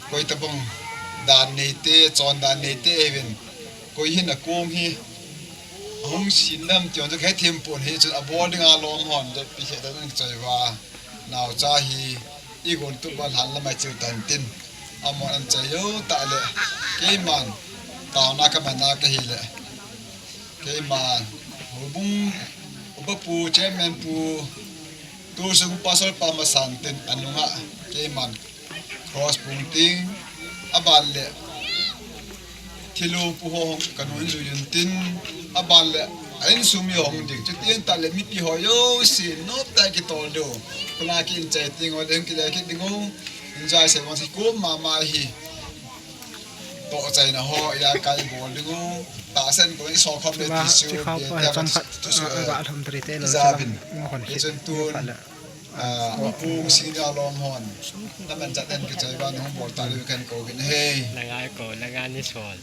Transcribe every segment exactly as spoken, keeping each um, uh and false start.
Koi tabang dan neite, chondan neite ahiuvin. Koi hin akong hi ahung sin nam ti jong chu hethem pon, hichun abol dinga lom hon joppi khe ta nang choi uva. Naocha hi igon tup uva lhan lamai cheu tan tin. Amahon anchai jou tah le keiman taona kaman a kahile, keiman houbung upa pu, chairman pu, tu sung pastor pa masan tin anunga keiman cross pung ting, aban le thilou pu ho kanung jui un tin, aban le a insung mi hung ding. Chuti tah le mipi ho jouse nop tah kitol diu. Kula ki inchai ting ho le hung kile kit ding u. Inchai se vang si kum mama hi. Tohchaina ho, ijakai bol ding u, tahsan koi so khom le ti su, chikha pa chang khat, tu su, ah, ga thum tari te lo, ijabin. Hichun tun, ah, kung sing dia lom hon. Naman chat en kichai ban hung bol ta le kan ko bin he. Langa ko, langa ni sol.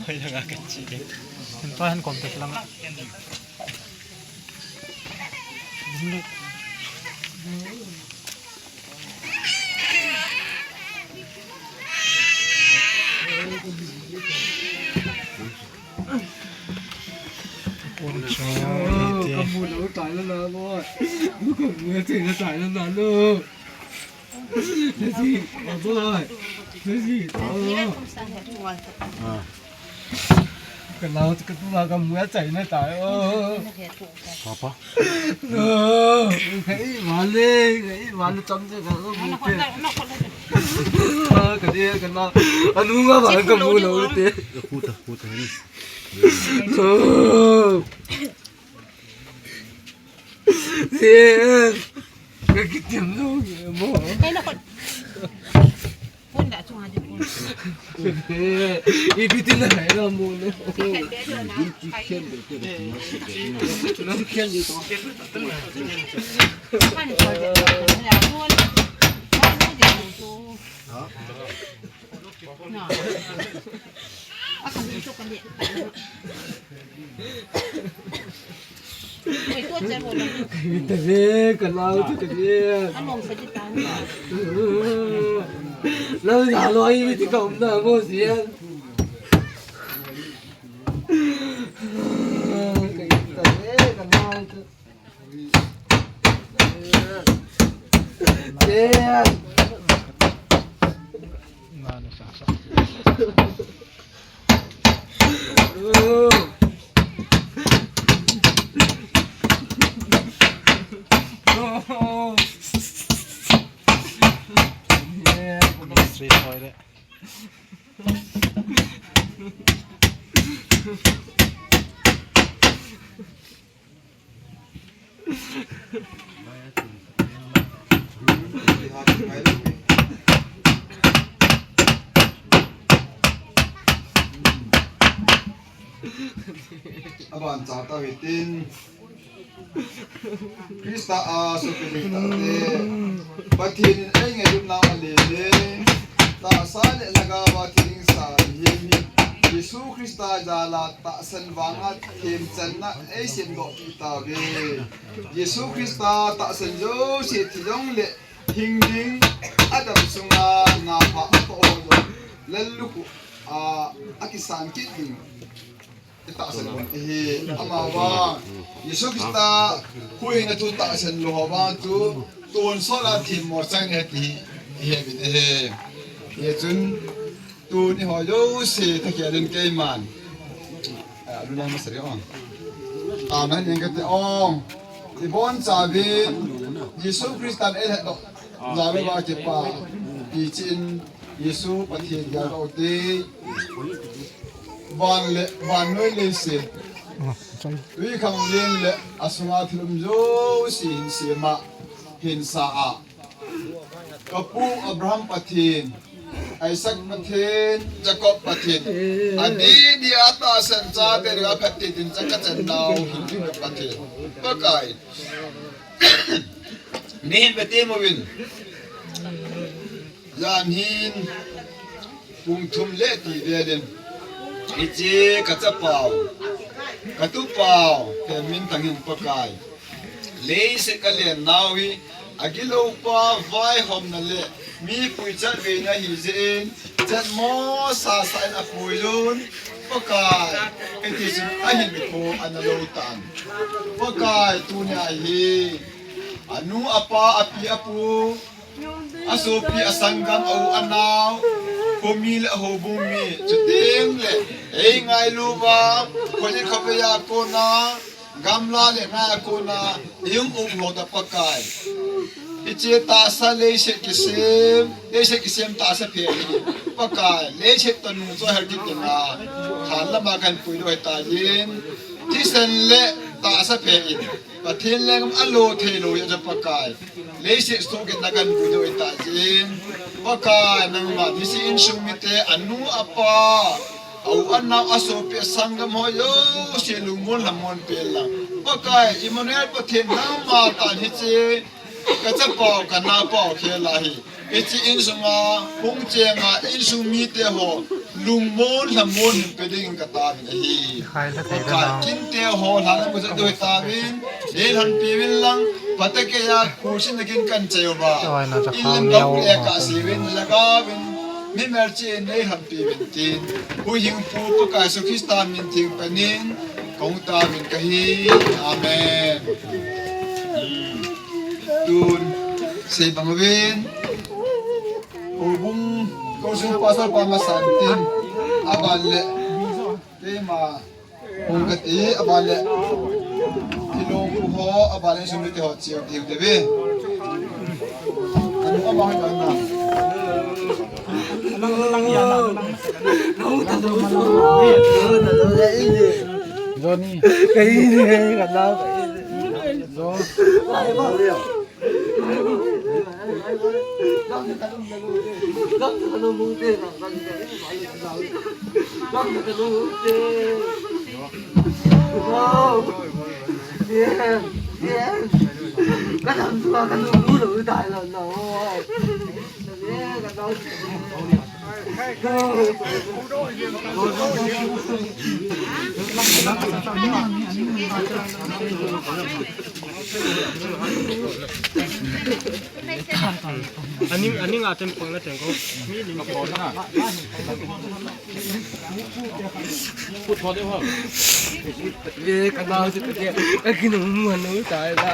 Hoi langa kan chi de. Hin pa han kom te lang. Ka nao chu ka tu la ka mu a chai na tai o. Papa. Ka i ma le, ka i ma le cham che ka lo mu te. Ka de ka na. Anu nga ba ka mu lo te. Kuta, kuta ni. Ka kitim lo mo. Kay na ko. Ipi tin na hai na mo ne. Ita ve, ka nao chu ka ve. Nang na lo ai mi ti ka um na mo sian. Ka ita ve, ka nao chu. Sian. Aban cha ta hitin. Christa a sopite, Pathen in ei ngaidam nau a lele, tahsa le lhagao a thi ding sa mihem hi Jesu Christa jal a tahsan vanga themchanna ei semdoh peh tauve. Jesu Christa tahsan jouse thi jongle hing ding, adam sunga napha atoh ho jong lallukhuh a akisan kit ding. I tahsan bon ahi, amavang Jesu Christa huhhingna thu tahsan lou ho vang chu tonsot a themmo chang ahi ti hi, i he uvin ahi. Hichun tuni ho jouse thakhel in keiman, ah, lunai masa ding ong. Amen. Eng kate ong. I bonchauvin Jesu Christan ei hetdoh jal uva kipa, ichin Jesu Pathen jal uva te. Van le, vannoi leiset, twikhanglen le asunga thil um jouse hinsema, hinsa a, kapu Abraham Pathen, Isaac Pathen, Jacob Pathen, adidi a tahsan chate dinga phatthei ding chan kachan nau hin ding Pathen, Pakai. Neihin vetem uvin. Jan hin pung thum le ti vel in, hiche kachapau, katupau, Khenminthang hin Pakai, leiset kalen nau hi Agiloupa vaihomna le mipui chatveina hi jeh in, chatmo sasa in apuiyun, Pakai, hiti chun ahin kho ana lou tan. Pakai, tunia hi anu apa, api apu, asopi asanggam, a u anao, khomi le houbung mi, chuteng le eingailu uva, khojet khovei a kona, gamla le ngai a kona, i-um um ho ta Pakai. Hiche tahsa leiset kisem, leiset kisem tahsa phe hi, Pakai, leiset tanu chu ahel kit dinga, lhan lama kahin puidoh ahitai. Thisan le tahsa phe in, Pathen lenggam alo theilou hi ahi Pakai. Leiset soh kit na kahin puidoh ahitai. Pakai, nangma hiche insung mite, anu apa, a u anao, asopi asanggam ho jouse lungmon lhamon peh in lang. Pakai, Emmanuel Pathen nangma tan hiche kachapau, kanapau khel a hi, hiche insunga hung chenga insung mite ho lungmon lhamon hin pe dingin kataovin ahi. Pakai, kinte ho lhan amu jat doi taovin, neilhonpiuvin lang, phatecha khusin nakin kan chei uva, in lam dong le kahseuvin, lhagaovin, mimal cheh in neilhonpiuvin tin, huhhingpu Pakai Jesu Christa min theng panin kahung taovin kahi. Amen. Tun, sei bang uvin, houbung, kosung pastor pa masan tin, aban le, keima, hung kati, aban le, thilong pu ho, aban le, insung mite ho, cheu diu teve. Anu ama ho na. Johnny. Kahi ni, kahi ni. Aning, aning aten pang na teng ko. Put ho de ho. Ye, ka nao chu ka ke. Ka kinung mu nu tai la.